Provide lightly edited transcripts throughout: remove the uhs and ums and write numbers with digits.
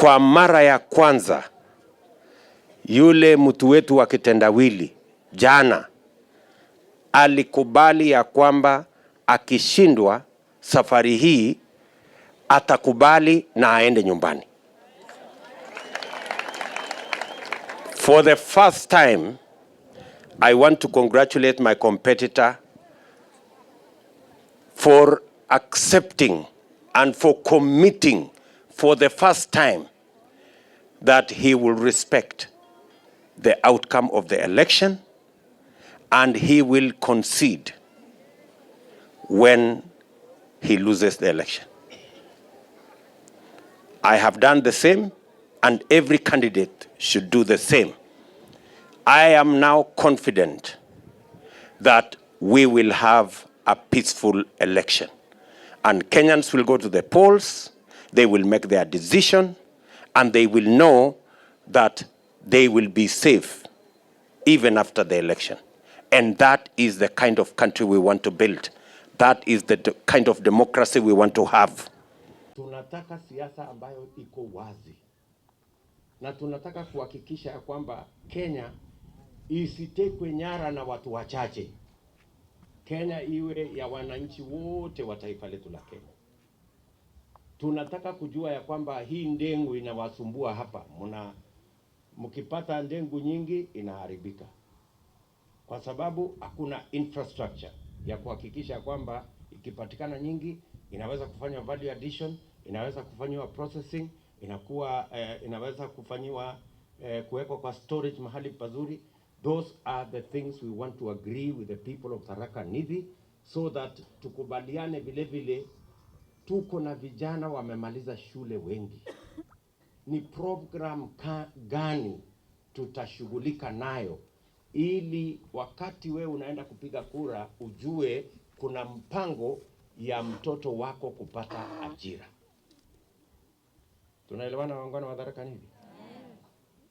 Kwa mara ya kwanza yule mtu wetu wa kitendawili jana alikubali ya kwamba akishindwa safari hii atakubali na aende nyumbani. For the first time, I want to congratulate my competitor for accepting and for committing for the first time that he will respect the outcome of the election and he will concede when he loses the election. I have done the same, and every candidate should do the same. I am now confident that we will have a peaceful election. And Kenyans will go to the polls, they will make their decision, and they will know that they will be safe even after the election. And that is the kind of country we want to build. That is the kind of democracy we want to have. Tunataka siasa ambayo iko wazi na tunataka kuhakikisha ya kwamba Kenya isitekwe nyara na watu wachache. Kenya iwe ya wananchi wote wa taifa letu la Kenya. Tunataka kujua ya kwamba hii ndengu inawasumbua hapa, mna mkipata ndengu nyingi inaharibika, kwa sababu hakuna infrastructure ya kuhakikisha kwamba ikipatikana nyingi inaweza kufanywa value addition, inaweza kufanyiwa processing, inakuwa inaweza kufanyiwa kuwekwa kwa storage mahali pazuri. Those are the things we want to agree with the people of Tharaka Nithi so that tukubaliane vile vile. Tuko na vijana wamemaliza shule wengi, ni program gani tutashughulika nayo ili wakati we unaenda kupiga kura ujue kuna mpango ya mtoto wako kupata ajira. Tunaelewana waungwana wa Tharaka Nithi?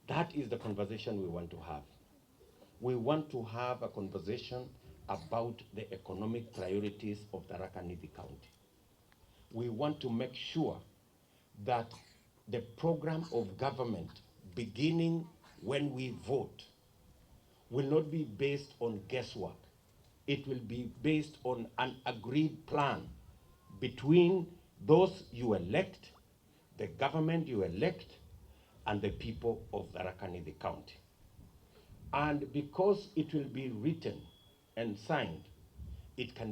That is the conversation we want to have. We want to have a conversation about the economic priorities of Tharaka Nithi County. We want to make sure that the program of government, beginning when we vote, will not be based on guesswork. It will be based on an agreed plan between those you elect, the government you elect, and the people of Tharaka Nithi County. And because it will be written and signed, it can be